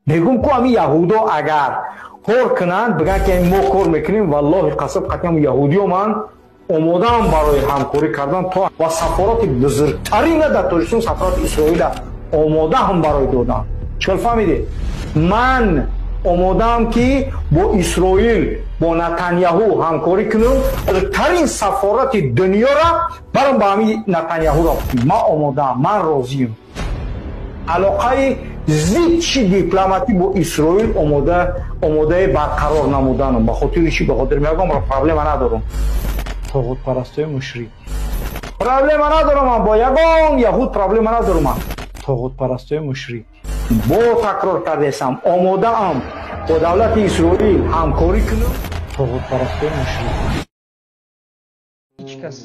Мегум ку ҳамин яҳудо агар кор кунанд, бигӯянд ки мо кор мекунем, валлоҳи қасам қатъиям яҳудиё ман омодаам барои ҳамкорӣ кардан то ва сафорати бузургтарина дар Тоҷикистон, сафорати Исроила омодаам барои додан. Чикор фаҳмидед? Ман омодаам ки бо Исроил, бо Натаньяҳу ҳамкорӣ кунам, бузургтарин сафорати дунёра барам ба ҳамин Натаньяҳуро. Ман омодаам, ман розиям. Алоқаи зидчи дипломатӣ бо Исроил омодаи барқарор намуданам. Ба хотири чӣ? Ба хотири мегӯям, проблема надорам. Тоғутпарастои мушрик. Проблема надорам ман бо ягон яҳуд, проблема надорам ман. Тоғутпарастои мушрик. Бо такрор кардесам, омодаам бо давлати Исроил ҳамкорӣ кунам. Тоғутпарастои мушрик. Ҳеҷ кас,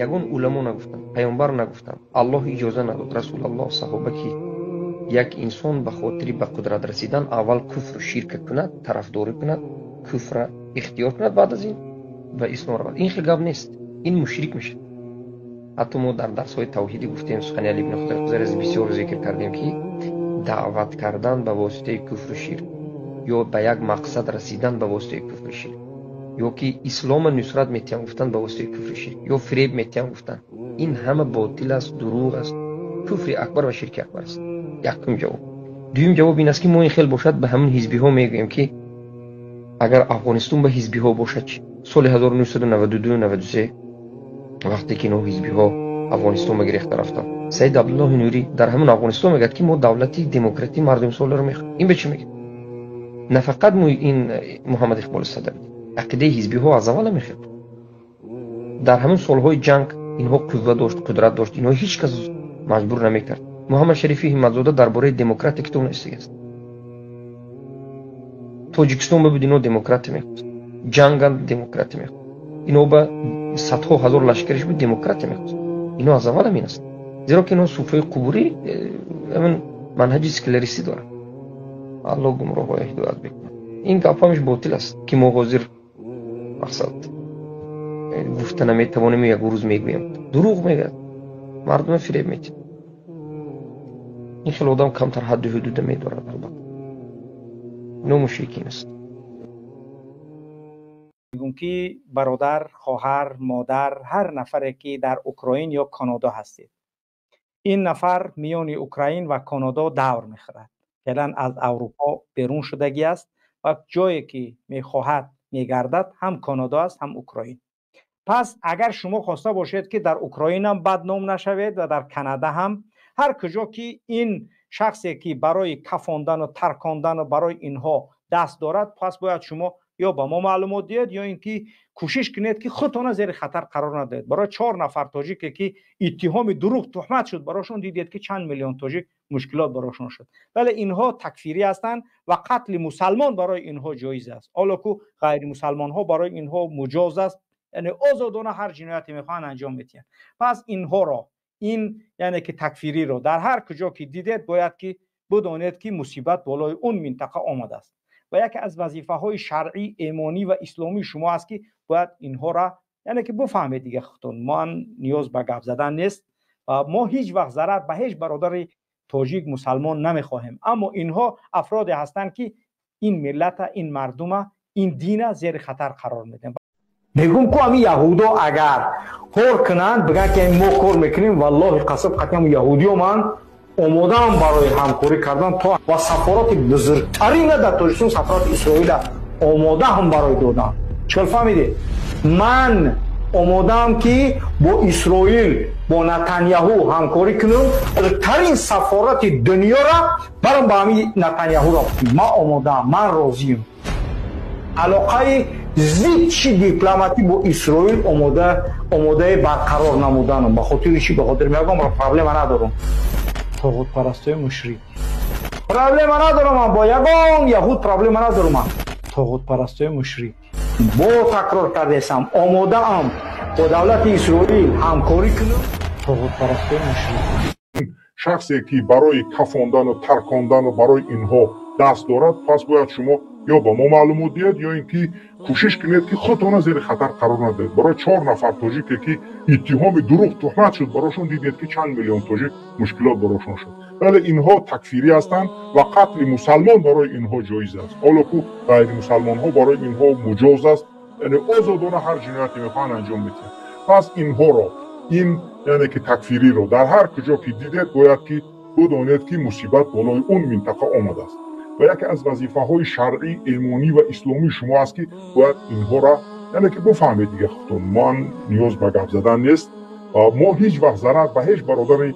ягон уламо нагуфтанд, паёмбар нагуфтанд, Аллоҳ иҷоза надод, Расулаллоҳ, саҳоба, ки як инсон ба хотири ба қудрат расидан аввал куфру ширка кунад, тарафдорӣ кунад, куфра ихтиёр кунад, баъд аз ин ба ислом равад. Ин хел гап нест, ин мушрик мешавад. Ҳатто мо дар дарсҳои тавҳидӣ гуфтем, сухани Али ибни Худайқузар бисёр зикр кардем, ки даъват кардан ба воситаи куфру ширк ё ба як мақсад расидан ба воситаи куфру ширк, ё ки ислома нусрат метиҳам гуфтан ба воситаи куфру ширк, ё фиреб метиҳам гуфтан, ин ҳама ботил аст, дурӯғ аст, куфри акбар ва ширки акбар аст. Якум ҷавоб. Дуюм ҷавоб ин аст, ки мо ин хел бошад, ба ҳамин ҳизбиҳо мегӯем, ки агар Афғонистон ба ҳизбиҳо бошад чӣ? Соли 1992-93, вақте ки инҳо ҳизбиҳо Афғонистон ба гирехта рафтанд, Саид Абдуллоҳи Нурӣ дар ҳамин Афғонистон мегӯяд, ки мо давлати демократӣ мардумсоларо мехоҳем. Ин ба чӣ мегӯяд? На фақат ин Муҳаммад Иқболи Садави, ақидаи ҳизбиҳо аз аввала мехел. Дар ҳамин солҳои ҷанг инҳо қувва дошт, қудрат дошт, инҳо ҳеҷ кас маҷбур намекард. Муҳаммад Шарифи Ҳимматзода дар бораи демократия китоб навиштагааст. Тоҷикистон бибуд, инҳо демократия мехост, ҷанганд, демократия мехост, инҳо ба садҳо ҳазор лашкариш буд, демократия мехост. Инҳо аз аввал ҳамин аст, зеро ки инҳо суфаи қубурӣ, ҳамин манҳаҷи секуляристӣ доранд. Аллоҳ гумроҳҳоя ҳидоят бикунад. Ин гапҳамаш ботил аст, ки мо ҳозир мақсад гуфта наметавонем, як рӯз мегӯем. Дурӯғ мегӯяд, мардума фиреб метиҳад. Ин хел одам камтар ҳадду ҳудуда медорад, албатта. Ино мушрикин аст. Мегӯм ки бародар, хоҳар, модар, ҳар нафаре ки дар Украин ё Канадо ҳастед, ин нафар миёни Украин ва Канадо давр мехӯрад. Феълан аз Аврупо берун шудагӣ аст ва ҷое ки мехоҳад мегардад, ҳам Канадо аст, ҳам Украин. Пас агар шумо хоста бошед, ки дар Украинам бадном нашавед ва дар Канада ҳам, ҳар куҷо ки ин шахсе ки барои кафондану таркондану барои инҳо даст дорад, пас бояд шумо ё ба мо маълумот диҳед, ё ин ки кӯшиш кунед, ки худтона зери хатар қарор надиҳед. Барои чор нафар тоҷике ки иттиҳоми дурӯғ туҳмат шуд барошон, дидед ки чанд миллион тоҷик мушкилот барошон шуд. Вале инҳо такфирӣ ҳастанд ва қатли мусалмон барои инҳо ҷоиз аст, ҳоло ку ғайримусалмонҳо барои инҳо муҷоз аст, яъне озодона ҳар ҷинояте мехоҳанд анҷом медиҳанд. Пас инҳоро, ин яъне ки такфириро дар ҳар куҷо ки дидед, бояд ки бидонед, ки мусибат болои он минтақа омадааст ва яке аз вазифаҳои шаръӣ, эмонӣ ва исломии шумо аст, ки бояд инҳоро яъне ки бифаҳмед дига худтон. Ман ниёз ба гап задан нест ва мо ҳеҷ вақт зарар ба ҳеҷ бародари тоҷик мусалмон намехоҳем, аммо инҳо афроде ҳастанд, ки ин миллата, ин мардума, ин дина зери хатар қарор медиҳанд. Мегум ку ҳамин яҳудо агар кор кунанд, бигӯянд ки мо кор мекунем, валлоҳи қасам қатъиям яҳудиё ман омодаам барои ҳамкорӣ кардан то ва сафорати бузургтарина дар Тоҷикистон, сафорати Исроила омодаам барои додан. Чикор фаҳмидед? Ман омодаам ки бо Исроил, бо Натаньяҳу ҳамкорӣ кунам, бузургтарин сафорати дунёра барам ба ҳамин Натаньяҳуро. Ман омодаам, ман розиям. Алоқаи зидчи дипломатӣ бо Исроил омодаи барқарор намуданам. Ба хотири чӣ? Ба хотири мегӯям, проблема надорам. Тоғутпарастои мушрик. Проблема надорам ман бо ягон яҳуд, проблема надорам ман. Тоғутпарастои мушрик. Бо такрор кардесам, омодаам бо давлати Исроил ҳамкорӣ кунам. Тоғутпарастои мушрик. Шахсе ки барои кафондану таркондану барои инҳо даст дорад, пас бояд шумо Ё ба мо маълумот диҳед, ё ин ки кӯшиш кунед, ки худтона зери хатар қарор надиҳед. Барои чор нафар тоҷике, ки иттиҳоми дурӯғ туҳмат шуд барошон, дидед, ки чанд миллион тоҷик мушкилот барошон шуд. Вале инҳо такфирӣ ҳастанд ва қатли мусалмон барои инҳо ҷоиз аст, ҳоло ку ғайримусалмонҳо барои инҳо муҷоз аст, яъне озодона ҳар ҷинояте мехоҳанд анҷом медиҳанд. Пас инҳоро, ин яъне ки такфириро дар ҳар куҷо ки дидед, бояд ки бидонед, ки мусибат болои он минтақа омадааст ва яке аз вазифаҳои шаръӣ, эмонӣ ва исломии шумо аст, ки бояд инҳоро яъне ки бифаҳмед дига худтон. Ман ниёз ба гап задан нест. Мо ҳеҷ вақт зарар ба ҳеҷ бародари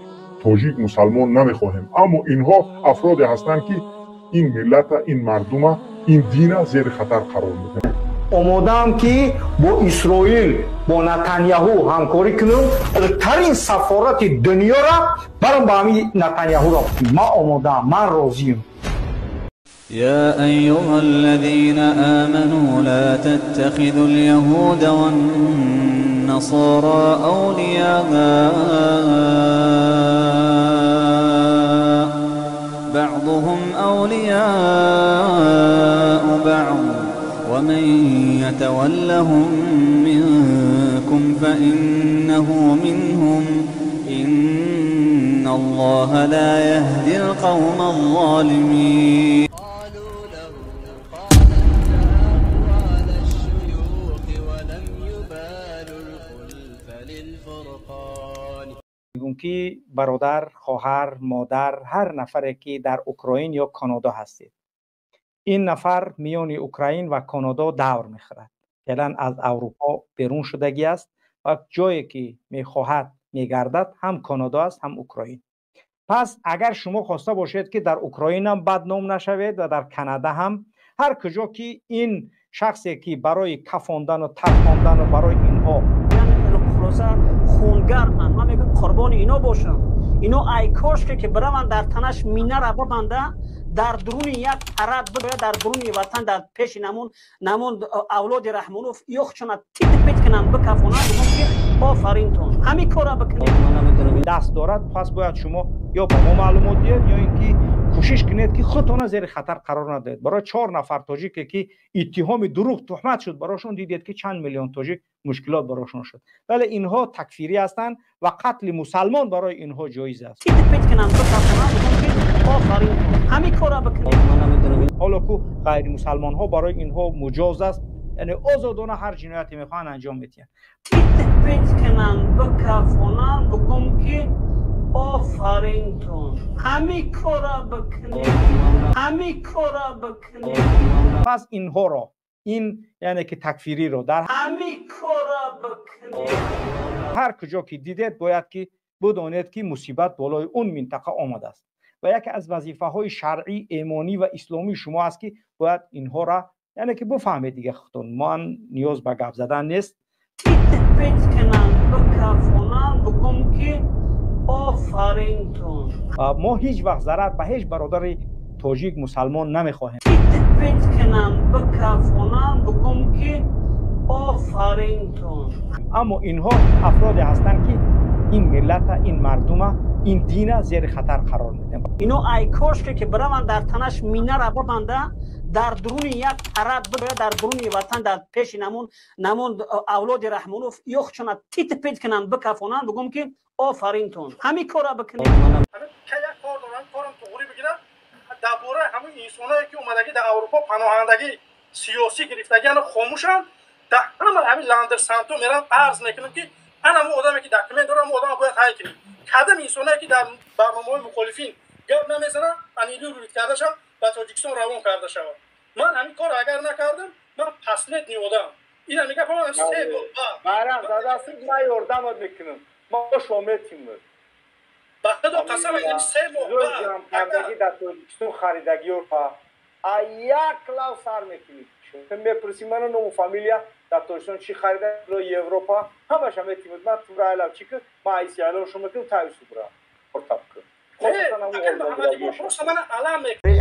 тоҷик мусалмон намехоҳем, аммо инҳо афроде ҳастанд, ки ин миллата, ин мардума, ин дина зери хатар қарор медиҳанд. Омодаам, ки бо Исроил, бо Натаняҳу ҳамкорӣ кунам, тарин сафорати дунёра барам ба ҳамин Натаняҳуро. Ман омодаам, ман розиям. يا أيها الذين آمنوا لا تتخذوا اليهود والنصارى أولياء بعضهم أولياء بعض ومن يتولهم منكم فإنه منهم إن الله لا يهدي القوم الظالمين. ки бародар, хоҳар, модар, ҳар нафаре ки дар Украин ё Канадо ҳастед. Ин нафар миёни Украин ва Канадо давр мехӯрад. Феълан аз Аврупо берун шудагӣ аст ва ҷое ки мехоҳад мегардад, ҳам Канадо аст, ҳам Украин. Пас агар шумо хоста бошед, ки дар Украин ҳам бадном нашавед ва дар Канада ҳам, ҳар куҷо ки ин шахсе ки барои кафондану таркондану барои инҳо хулоса хунгарманд, ман мегӯям, қурбони ино бошам. Ино ай кошке ки бираванд, дар танаш минара бибанда, дар дуруни як араб бирояд, дар дуруни ватан, дар пеши намун авлоди Раҳмонов ёхчона тит пит кунанд, бикафонанд, бигӯям ки офаринтон, ҳамин кора бикунед. Даст дорад. Пас бояд шумо ё ба мо маълумот диҳед, ё ин ки кӯшиш кунед, ки худтона зери хатар қарор надиҳед. Барои чор нафар тоҷике, ки иттиҳоми дурӯғ туҳмат шуд барошон, дидед, ки чанд миллион тоҷик мушкилот барошон шуд. Вале инҳо такфирӣ ҳастанд ва қатли мусалмон барои инҳо ҷоиз аст. Тит пит кунанд, бикафонанд, бигӯям ки офаринтон, ҳамин кора бикунед. Ҳоло ку ғайримусалмонҳо барои инҳо муҷоз аст, яъне озодона ҳар ҷинояте мехоҳанд анҷом медиҳанд. Тит пит кунанд, бикафонанд, бигӯям ки офаринтон, ҳамин кора бикунед, ҳамин кора бикунед. Пас инҳоро, ин яъне ки такфириро дар ҳамин кора бикунед. Ҳар куҷо ки дидед, бояд ки бидонед, ки мусибат болои он минтақа омадааст ва яке аз вазифаҳои шаръӣ, эмонӣ ва исломии шумо аст, ки бояд инҳоро яъне ки бифаҳмед дига худтон. Ман ниёз ба гап задан нест. Тит пит кунанд, бикафонанд, бигӯям ки офаринтон. Мо ҳеҷ вақт зарар ба ҳеҷ бародари тоҷик мусалмон намехоҳем. Тит пит кунанд, бикафонанд, бигӯям ки офаринтон. Аммо инҳо афроде ҳастанд, ки ин миллата, ин мардума, ин дина зери хатар қарор медиҳанд. Ино ай кошке ки бираванд, дар танаш минара бибанда, дар дуруни як араб бирояд, дар дуруни ватан, дар пеши намун авлоди Раҳмонов ёхчона тит пит кунанд, бикафонанд, бигӯям ки офаринтон, ҳамин кора бикунед. Як кор дорам, корам туғрӣ бигирам дар бораи ҳамин инсоное, ки омадагӣ дар Аврупо, паноҳандагӣ сиёсӣ гирифтагиану хомӯшанд. Дар ҳама ҳамин ландерсанто мерам, арз мекунам, ки ана мо одаме ки документ дорам, одама бояд ҳай кунем. Кадом инсоное, ки дар барномаҳои мухолифин гап намезананд, анилю карда шавад, ба Тоҷикистон равон карда шавад. Ман ҳамин корро агар накардам, ман последний одам. Ина мегапам се бор. Байрам задасти, ман ёрдамат мекунам, мо шумо метимед. Ба худо қасам, ин 3 моҳ кардагӣ дар Тоҷикистон харидагиёр а як лав сар мекунӣ, мепурсӣ мана ному фамилия, дар Тоҷикистон чӣ харида, Европа ҳамаша метимед. Ман турайлав чӣ ки ман айсиалон шумо мекунам, тавису бира ортаб кун.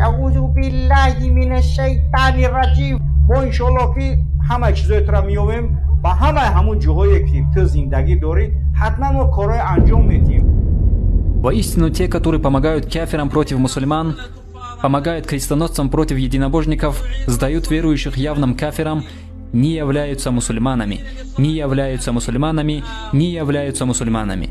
Аузу биллаҳи минаш шайтани раҷим. Мо иншоаллоҳ ки ҳамаи чизои тура меёбем ба ҳамаи ҳамон ҷоҳое ки ту зиндагӣ дорӣ, ҳатман мо корҳои анҷом медиҳем. Воистину, те, которые помогают кафирам против мусульман, помогают крестоносцам против единобожников, сдают верующих явным кафирам, не являются мусульманами, не являются мусульманами, не являются мусульманами.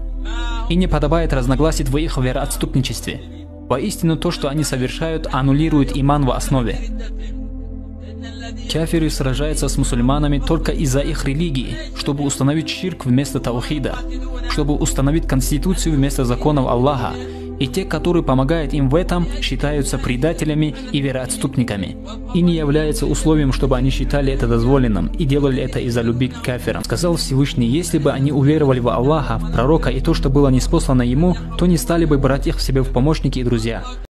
И не подобает разногласить в их вероотступничестве. Воистину то, что они совершают, аннулирует иман в основе. Кафиры сражаются с мусульманами только из-за их религии, чтобы установить ширк вместо таухида, чтобы установить конституцию вместо законов Аллаха. И те, которые помогают им в этом, считаются предателями и вероотступниками. И не является условием, чтобы они считали это дозволенным и делали это из-за любви к кафирам. Сказал Всевышний, если бы они уверовали в Аллаха, в пророка и то, что было ниспослано ему, то не стали бы брать их в себе в помощники и друзья.